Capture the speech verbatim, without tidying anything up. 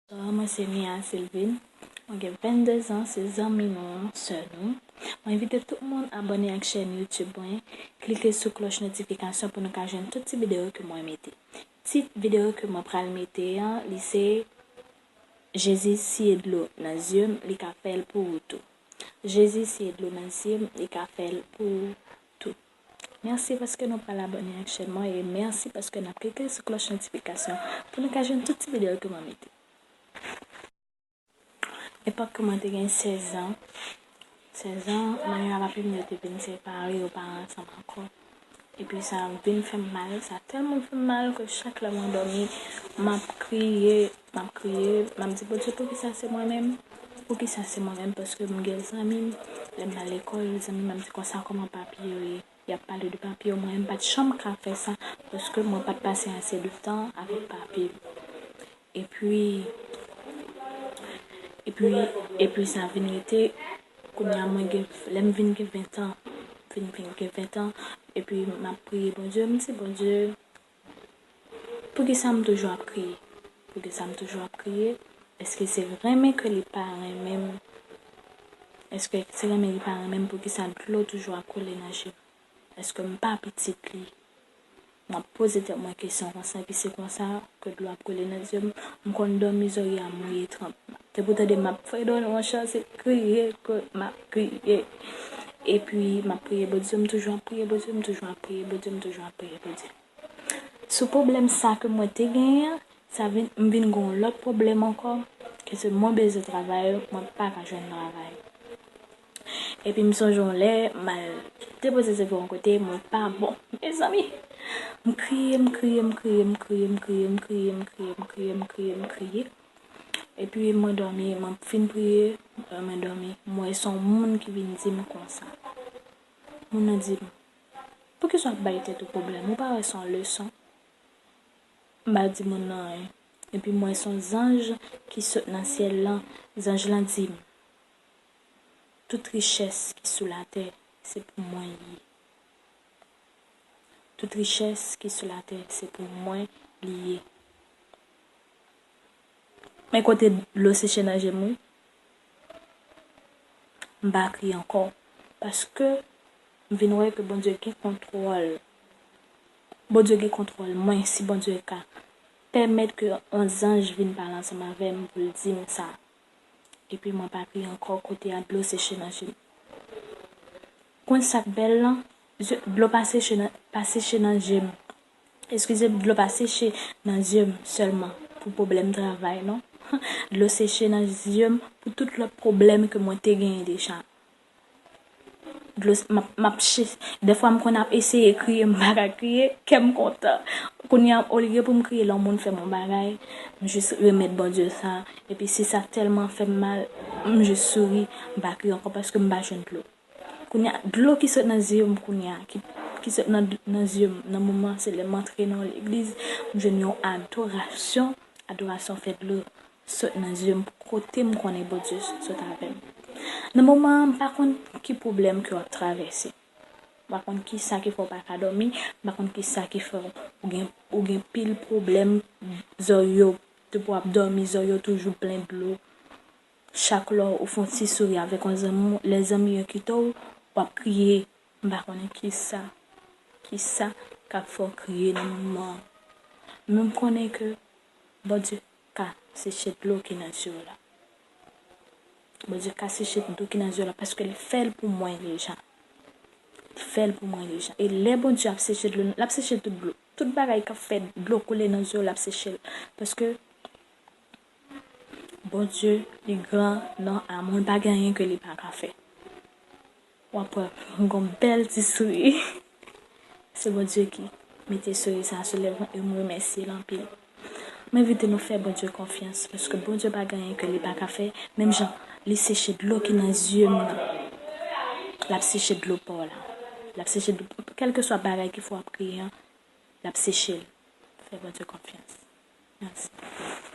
Bonswa, mwen se Mia Sylvine. Mwen gen venndezan, se zanmi nou an, sè nou. Mwen envite tout moun abòne ak chèn YouTube mwen, klike sou klòch notifikasyon pou nou ka jwenn tout ti videyo ke mwen mete. Tit videyo ke mwen pral mete an, li se Jezi siye dlo nan zye m, li ka fè l pou ou tou. Jezi siye dlo nan zye m, li ka fè l pou ou tou. Mèsi paske nou pral abòne ak chèn mwen e mèsi paske n ap klike sou klòch notifikasyon pou nou ka jwenn tout ti videyo ke mwen mete. Epòk ke mwen te gen sèz an, sèz an, manman ak papa m yo te vin separe, yo pa ansanm ankò. Epi sa vin fè m mal, sa tèlman fè m mal ke chak lè mwen dòmi, m ap kriye, m ap kriye, m ap di, Bondye, poukisa se mwen menm? Poukisa se mwen menm? Paske m gen zanmi m, lè m nan lekòl, zanmi m ap di konsa, kòman papye yo ye? Y ap pale de papye yo, mwen menm m pa t janm ka fè sa, paske mwen pa t pase ase de tan avèk papye m. Epi, epi, epi sa vin rete, kounye a mwen gen, lè m vin gen ven an, vin, vin gen ven an, epi m ap priye Bondye, m di, Bondye, poukisa m toujou ap kriye? Poukisa m toujou ap kriye? Èske se renmen ke li pa renmen m? Èske se renmen li pa renmen m? Poukisa dlo toujou ap koule nan je m? Èske m pa pitit li? M ap poze tèt mwen kesyon konsa, epi se konsa ke dlo ap koule nan zye m. M konn dòmi zòrye a mouye tranp. Depi w tande m ap fè dòmi, monchè, se kriye ke m ap kriye. Epi m ap priye Bondye, m toujou ap priye Bondye, m toujou ap priye Bondye, m toujou ap priye Bondye. Sou pwoblèm sa ke mwen te genyen an, sa vin, m vin gen yon lòt pwoblèm ankò, ke se mwen bezwen travay, mwen pa ka jwenn travay. Epi m sonje yon lè, m al depoze C V yon kote, mwen pa bon. Mezanmi, m kriye, m kriye, m kriye, m kriye, m kriye, m kriye, m kriye, m kriye, m kriye, m kriye. Epi mwen dòmi, mwen fin priye, mwen dòmi, mwen wè se yon moun ki vin di m konsa. Moun nan di m, poukisa w ap bay tèt ou pwoblèm? Ou pa wè se yon leson? M pa di moun nan anyen. Epi m wè se yon zanj ki sot nan syèl lan. Zanj lan di m, tout richès ki sou latè, se pou mwen li ye. Tout richès ki sou latè, se pou mwen li ye. Men kote dlo seche nan je m, wi. M pa kriye ankò. Paske m vin wè ke Bondye gen kontwòl. Bondye gen kontwòl mwen, si Bondye ka pèmèt ke yon zanj vin pale ansanm avè m pou l di m sa. Epi mwen pa kriye ankò, kote a dlo seche nan je m. Konn sa k bèl lan? Dlo pa seche nan, pa seche nan je m. Eskize m, dlo pa seche nan zye m sèlman pou pwoblèm travay, non. Dlo seche nan zye m pou tout lòt pwoblèm ke mwen te genyen deja. Dlo, m ap, m ap che-, dèfwa m konn ap eseye kriye, m pa ka kriye, kè m kontan. Kounye a, olye pou m kriye lè yon moun fè m yon bagay, m jis remèt Bondye sa. Epi si sa tèlman fè m mal, m jis souri, m pa kriye ankò paske m pa jwenn dlo. Kounye a, dlo ki sot nan zye m kounye a, ki, ki sot nan, nan zye m, nan moman, se lè m antre nan yon legliz, m jwenn yon adorasyon, adorasyon fè dlo sot nan zye m, kote m konnen Bondye sot avè m. Nan moman an, m pa konn ki pwoblèm ke w ap travèse. M pa konn ki sa ki fè w pa ka dòmi, m pa konn ki sa ki fè w, ou gen, ou gen pil pwoblèm, zòrye w, depi w ap dòmi, zòrye w toujou plen dlo. Chak lè w fè yon ti souri avèk yon zanmi w, lè zanmi an kite w, w ap kriye. M pa konnen kisa, kisa k ap fè w kriye nan moman an. Men m konnen ke Bondye ka seche dlo ki nan zye w la. Bondye ka seche dlo ki nan zye w la paske li fè l pou mwen deja. Li fè l pou mwen deja. E lè Bondye ap seche dlo, l ap seche tout dlo. Tout bagay k ap fè dlo koule nan zye w, l ap seche l. Paske Bondye, li gran nan amou l, pa gen anyen ke li pa ka fè. W ap wè, m gon bèl ti souri. Se Bondye ki mete souri sa sou lèv mwen e m remèsye l anpil. M envite nou fè Bondye konfyans, paske Bondye pa gen anyen ke li pa ka fè. Menm jan li seche dlo ki nan zye m nan, l ap seche dlo pa w la. L ap seche dlo, kèlkeswa bagay ki fè w ap kriye an, l ap seche l. Fè Bondye konfyans. Mèsi.